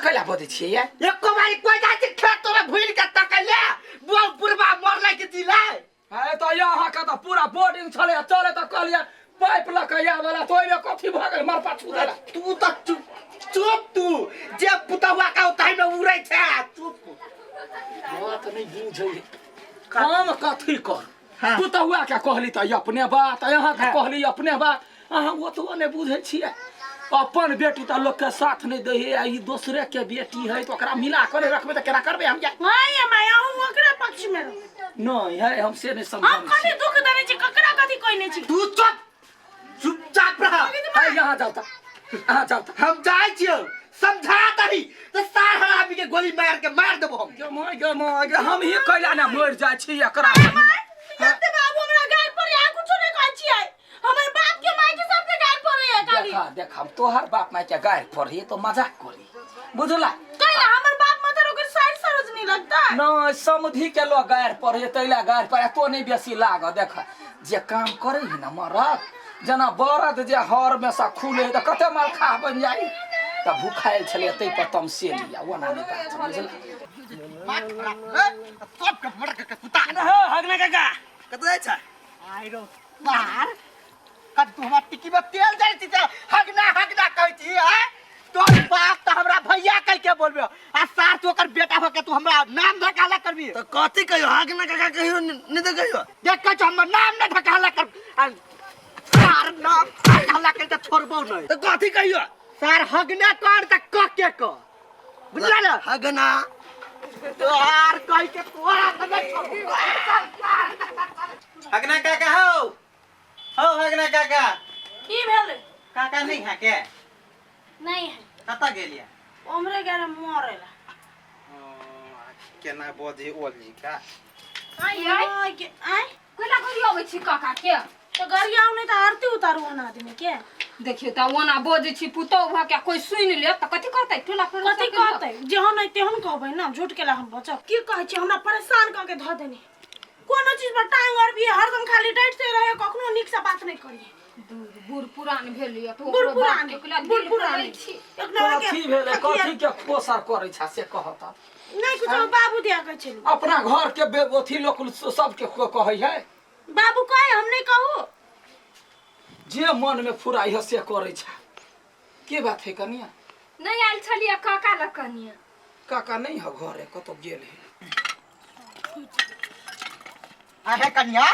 कैला बजै छियै ये? एको बारी कोई जाइ छै खेत तोरा घुरि के तकैले बुआ बुढ़बा मरलै कि जिलै। अरे तऽ ये अहाँके तऽ पूरा बोर्डिंग छलै, चले तऽ कहलियै पाइप लऽ कऽ आबऽ ला, तऽ ओहिमे कथी भऽ गेल मरपा छू देला। तू तऽ चुप चुप, तू जे पुतहुआ का ताहि में उड़ै छै, चुप। बात नहि बुझै हम कथी कर। हाँ। पुतहुआ के कहली तऽ ई अपने बात, अहाँ के हाँ। कहली अपने बात, अहाँ ओतबो नहि बुझै छियै। अपन बेटी तऽ लोक के साथ नहि दै है, आ ई दोसरे के बेटी है तऽ ओकरा मिला कऽ नहि रखबै तऽ केना करबै हम? जा हाँ ये my, अहूँ ओकरे पक्ष में रहू। नहि है, हम से नहि हम समझै कथी छी। दुख देने छी ककरा, कथी कहने छी? तू चुप, चुपचाप रह। है, यहाँ जाउ तऽ, अहाँ जाउ तऽ। हम जाइ छियौ समझा दही तऽ सार हरामी के गोली मार के मार देबो हम। गे माय, गे माय, गे हम ही कैला ने मरि जाइ छी एकरा। जते बाबू हमरा गार पर यहाँ कुछो नहीं कहै छियै, हमर बाप के माय के सबके गार पड़े है खाली। देखा देखा, हम तोहर बाप माय के गारि पढ़ी तो मजाक करी, बुझला? कैला हमर बाप मदर ओकर साइड सरोज नहीं लगता? नहीं, समधि के लोग गारि पढ़े तैला गारि पढ़े, तो नहीं बेसी लाग। देख जे काम करे है ना मरद, जेना बरद जे हर में से खुले तऽ कते मलखा बन जाई, तऽ भूखायल छलै तै पर तमसे लिया, ओना नहि बात छै, बुझला? सबके मर के कुत्ता। हो हगना काका, कतऽ जाइ छै? आइरो बाहर कत तू हमरा टिकी में तेल जाइ छी तऽ हगना हगना कहै छी आय? तोर बाप तऽ हमरा भैया कह के बोलबे, आ सार तू ओकर बेटा हो के तू हमरा नाम धकाला करबी? तऽ कथी कहियो, हगना काका कहियो नहि तऽ कहियो? देख कहै छौ हमर नाम नहि धकाला कर, आ सार नाम धकाला कर तऽ छोड़बो नहि। तऽ कथी कहियो? सार हगना कर तऽ क के क, बुझला ने? हगना। तोहार कह के तोरा तऽ नहि छोड़बो। हगना काका, हो हो हगना काका। की भेल? काका नहीं है के? नहीं है। कतऽ गेलियै? ओमरे गेल मरेला। केना बजे ओल जी का। आय आय के आय। कोला घड़ी अबै छी काका के? तो गरियाउ नहीं तऽ आरती उतारू ओना आदमी के। देखियौ तऽ ओना बजै छी पुतहु भऽ के, कोइ सुनि लेत तऽ कथी कहतै टोला पड़ोस? कथी कहतै? जेहन है तेहन कहबै ना, झूठ केला हम बचब? की कहै छी, हमरा परेशान कऽ के धऽ देने, कोनो चीज पर टांग अड़बिए, हरदम खाली डाँटिते रहे, कखनो नीक से बात नहीं करिए। बूढ़ पुरान भेल यऽ तऽ बूढ़ ओकरो पुरान बाप के कोला बूढ़ दिल पुरान पड़ै छी। एक नंबर के। कथी भेलै? थकिया- कथी के खोसर करै छै से कहत? नहीं कुछ, बाबू दिया कहै छलू। अपना घर के अथी लोक सबके कहै है। बाबू कहे, हम नहीं कहू। जे मन में फुराइ है से करै छै। के बात है कनिया? नहि आयल छलियै काका लग कनिया। काका नहीं है घरे, कतौ गेल है। अहे कन्या,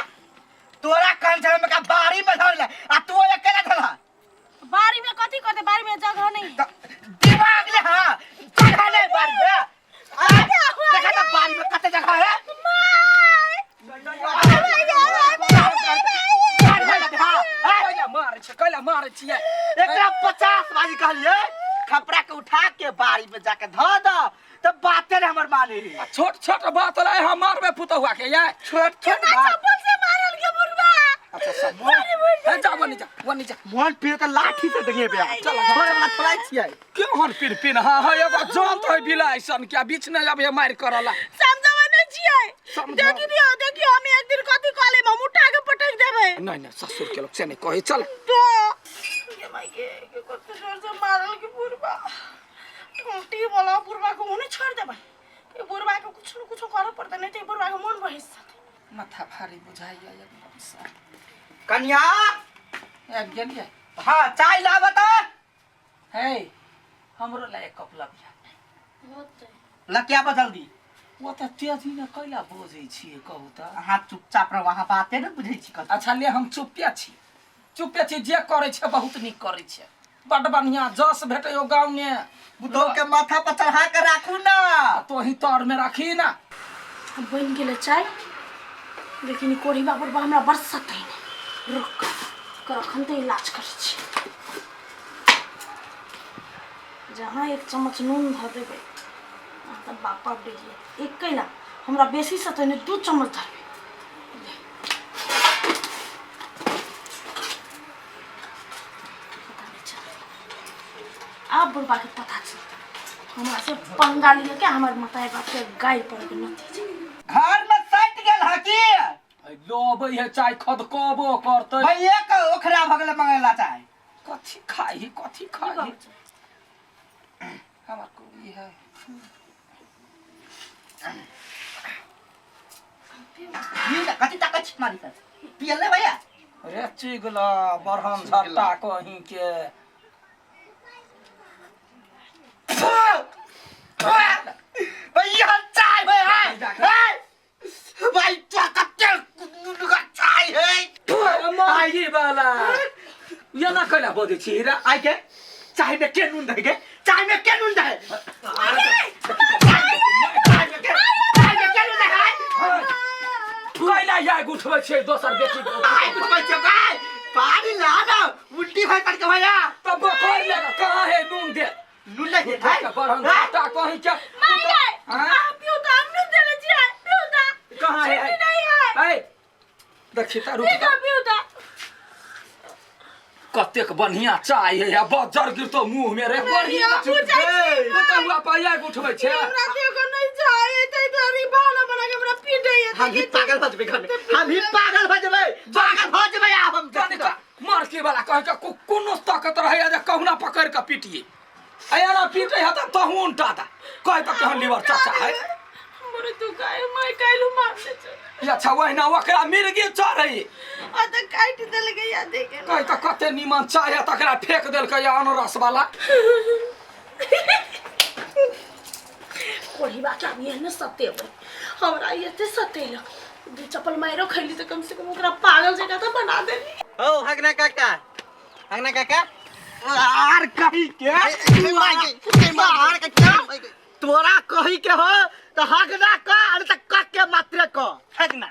तोरा कहल छल का बाड़ी में धरले आ तू अकेला धरला। बाड़ी में कथी कहते? बाड़ी में जगह नहीं है। दिमाग ले, हाँ जगह नहीं बाड़ी में। आ, देखा तो बाड़ी में कते जगह है। कैला मारै छै, कैला मारै छियै? एकरा 50 बाजी कहलिए खपरा के उठा के बाड़ी में जाके धऽ द, तऽ बाते ने हमर माने। आ छोट छोट बात लै हम मारबै पुतहुआ के ये? छोट छोट बात चप्पल से मारल के बुढ़वा। अच्छा सब हे जा, वनी जा, वनी जा। मोहन पीर तऽ लाठी से देंगे बे। चल, छोड़े वाला थोड़ा छियै। केहन पिन पिन? हाँ हाँ, एगो जान तो है बिलाइ सन के बीच नहीं अब ये मार करला। समझबे नहीं छियै। समझ- देखी दियो, देखियो हम एक दिन कथी कहले, हम उठा के पटक देबै। नहीं नहीं, ससुर के लोग से नहीं कहे, चल। तो ये माय के के कते जोर से मारल के बुढ़वा, टूटी वाला बुढ़वा के ओने छोड़ देबै। ये बुढ़वा के कुछ न कुछ करे पड़तै, नहीं तो ये बुढ़वा के मन बहिस जेतै। माथा भारी बुझाइया एकदम से। कन्या। आबि गेलियै? हाँ, चाय लाबऽ तऽ। हे, हमरो ला एक कप लबिया। होतै। लकिया बा जल्दी। ओ तऽ तेजी में कैला बजै छियै कहू तऽ? अहाँ चुपचाप रहू, अहाँ बाते ने बुझै छी कथी। अच्छा ले, हम चुप्पे छी, चुप्पे छी। जे करै छै बहुत नीक करै छै, बड बढ़िया जस भेटै ओ गाँव में। पुतोह के माथा पर चढ़ा के राखू ना। आ तोही तर में राखी ना। बनि गेलै चाय, लेकिन ई कोढ़िबा बुढ़बा हमरा बड़ सतैने। रुक एकर अखन तऽ इलाज करै छी। जहाँ एक चम्मच नून धऽ देबै तऽ बापा डेरिए। एक कैला हमरा बेसी सतैने, 2 चम्मच धरबै। ले। पता नहि चलतै आब बुढ़बा के, पता चलतै हमरा से पंगा लिए के हमर माताई बाप के गाय पर के नतीजा। घर में सटि गेल है की? लबै है चाय, खदकबो करतै। भैया के ओखरा भऽ गेलै मंगेला चाय। कथी खाही, कथी खाही? हमर को ई है। पियू ना, कथी ताकै छी मारी तर पियल नहीं भैया। रे चिगला बरहम झट्टा कहीं के। भैया चाय भैया है भाई, तो कते नुनुगा चाय है। माही वाला ये ना कैला बजै छी रे? आई के चाय में के नून दे के, चाय में के नून दे, चाय में के, चाय में के नून दे है? कैला याग उठबै छै दोसर बेटी के? आई कुछ बच्चे गाय पानी ला ना, उल्टी भाई पड़ के भैया। तब बकर ले कहाँ है नून दे? नून नहीं दे है। बरहम झट्टा कहीं के। माय गए। हाँ? आ पियो तो, हम नहीं देले छियै, पियो तो। कहाँ है? चीनी नहीं है। ऐ देखी त, रुक। देखो, पियो तो। कतेक बढ़िया चाय है, बज्जर गिरतो मुंह में रे। बढ़िया। हम बुझै छी। पुतहुआ पाया उठबै छै। हमरा देखो नहीं चाहे तै दुआरे बहाना बना के हमरा पीटै है। हम ही पागल भ जेबै घर में, हम ही पागल भ जेबै, पागल भ जेबै आब हम। जाने का मरके वाला कहे के कोनो ताकत रहे जे कहुना पकड़ के पीटिए, आ एना पीटे है त तहु उनटा दा कहे त केहन लीवर चाचा है। मोरे तू काहे माय काइलू मारने छै? अच्छा, ओहिना ओकरा मिर्गी चढ़ै। आ त काटि देलकै या देखे। कहे त कते नीमन चाय है, तकरा फेंक देलकै अनरस वाला। कोढ़ीबा के आब एहने सतेबै, हमरा एते सतेलक, दू चप्पल माइरो खैली तऽ कम से कम ओकरा पागल जकाँ तऽ बना देली। हो हगना काका, हगना काका। आर कही के आर के तोरा कही के हो त हगना क अरे त क के मात्रे क हगना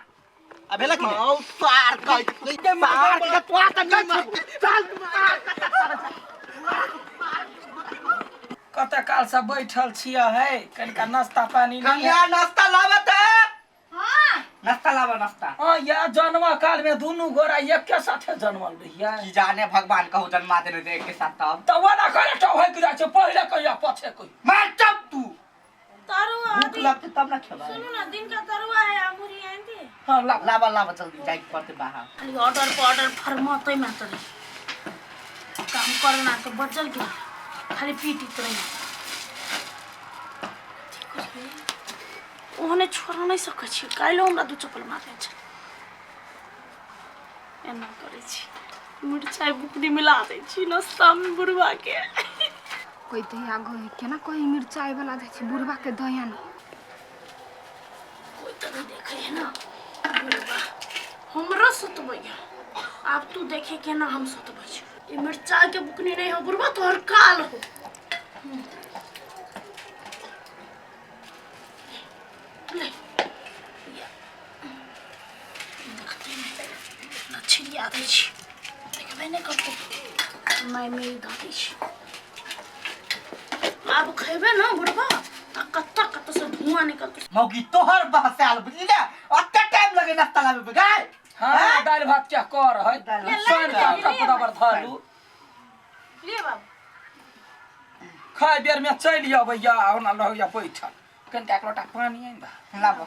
आ भेला कि औ पार कही के मार के तोरा त नहीं चल। कते काल से बैठल छियै है, कनिका नाश्ता पानी नहीं है? कन्या, नाश्ता लावत है। हाँ। नाश्ता लावा, नाश्ता। हाँ, या जन्म काल में दुनू गोरा एके साथे जन्मल रहियै? की जाने भगवान कहू जन्मा देने दे के साथ तब। तऽ ओना करे टहक जाइ छै, पहिले कहिया पछे कहिया। मार चप तू। तरुआ। भूख लगते तब ना खेबै। सुनू ना, दिन का तरुआ है, मुरही आनि दे। हाँ, ला। लावा लावा, जल्दी जाए के पड़ते बाहर। खाली ऑर्डर पर ऑर्डर फरमाते मात्र काम करना तो बचल के खाली पीटित रही। ओहने छोड़ नहीं सकै छी, काल्हि हमरा दू चप्पल मारने छै। एना करै छी, मिरचाइ बुकनी मिला दै छी नाश्तामे बुढ़वा के। कोई दया गई केना कोई मिरचाई वाला दै छै बुढ़वा के दया न। कोई तऽ नहीं देखै है ना बुढ़वा हमरो सुतबै। आब तू देखे केना हम सुतबै छी। ई मिरचाइ के बुकनी नहीं हो बुढ़वा, तोहर काल हो। ले या। देखते नहीं ना, छिड़िया दै छी, देखबै नहि करतै। माय मेरी दऽ दै छी। आब खेबै ना बुढ़वा तऽ कत्ता कत्ता से धुआं निकलतै। मौगी तोहर बहसाल बुझली ना, अत्ते टाइम लगे नाश्ता लावे पे गाय? हाँ, दालि भात क्या कर है? दालि भात। सान के आटा बराबर धरू। ले बाबू। खाय बेर में चलि अबैया, ओना रहैया बैठल। कनिका एक लोटा पानी आनि दे। लाबो।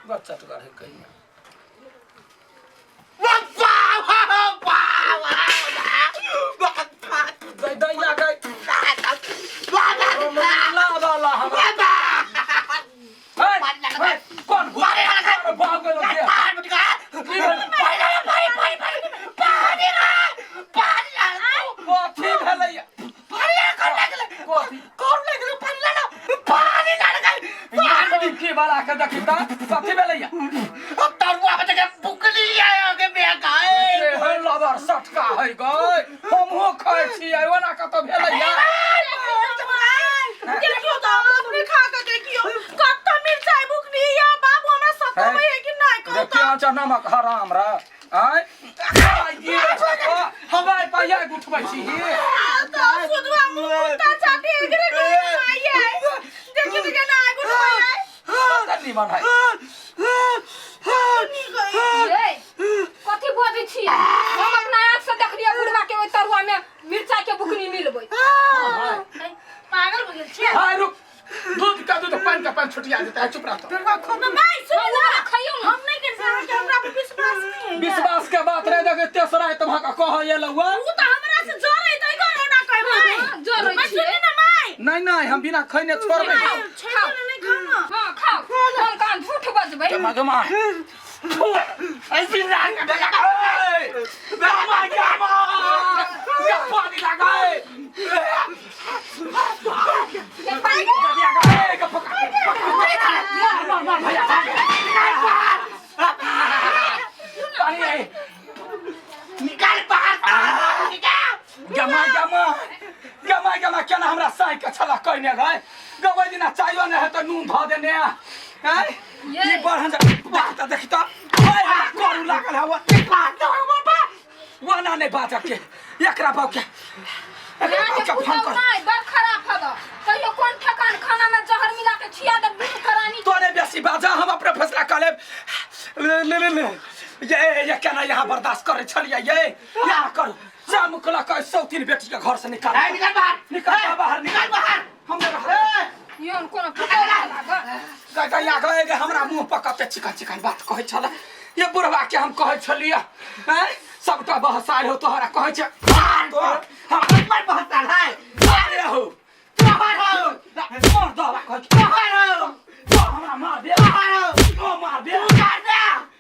बच्चा चटगर है कहिया। दै दैया गई ला ला हमरा है, है, कोन घुरे भाग गेलो दे? कथी भेलैया? कथी की वाला के देखी त कथी भेलैया? के है लबर सटका है गई, हमहूँ खाइ छियै, ओना कतौ भेलैया? देखियो तऽ अपने खा के देखियो कत्ता मिरचाइ बुकनी या बाबू, हमरा सताबै है कि नहीं कहू। देखियो अच्छा, नमक हराम र आय हवाई पाया उठबै छी। तऽ सुधवा मुँह कुत्ता चाटी एकरे कहै माइये, देखियो तऽ केना आगू उठबै। कते निमन है। ये कथी बजै छियै? हम अपना आँख से देखलियै बुढ़वा के ओहि तरुआ में मिरचाई के बुकनी मिलबै। पागल भऽ गेल छियै? हाय रुक, दूध का दूध पानी का पानी छुटिया देता है, चुप रह तो। माय सुन बौआ, ना। खइयौ ना। हम नहीं कर सकते, हमरा पर विश्वास नहीं है। विश्वास के बात रहे, देखे तेसरा है तुम्हारा कह ये लुआ। उ तऽ हमरा से जरै तै करो ना। नहीं हम बिना खैने छोड़बै खाओ, छोड़ दे नहीं खाओ ना। हाँ खाओ। हम कहाँ झूठ बजबै? गमा ऐसी रंग गमा गमा पानी लगाए। ये पानी। मार मार भैया, पानी है। निकाल बाहर, निकाल। गमा गमा गमा गमा, केना हमरा साइ के छला कहने गए गबै दिना चायो नै है त नून धऽ देने हैं। ये। ई बढ़न देख त, देखि त, ओए हमरा करू लागल है। वो ना नहीं बाजक के एकरा बाप के, एकरा बाप अहाँके के फोन पुतहु कर। नहि बड़ खराब हब, कहियो कोन ठेकान खाना में जहर मिला के खिया दे दुनू करानी। तो नहीं बेसी बाजा, हम अपने फैसला कर लेब। ले ले ले ले, ये केना यहाँ बर्दाश्त करे छलियै? ये यहाँ करू जा मुकला के सौतीन बेटी के घर से निकाल। ए, निकाल बाहर। निकाल बाहर, निकाल बाहर, हम नहीं रहब। यौन कोनो पुतहु लागल। गए गए गए गए, हमरा मुंह पर कते चिकन चिकन बात कहै छल ये बुढ़वा के। हम कहै छलियै हैं, सबटा बहसायल हो तोहरा कहै छै तोहर हम पर बहुत साल है। अरे हो। तोहर हो। मार दवा कहै छै। तोहर हो। तो हमरा मार दे। तोहर हो। तो मार दे। तू मार दे।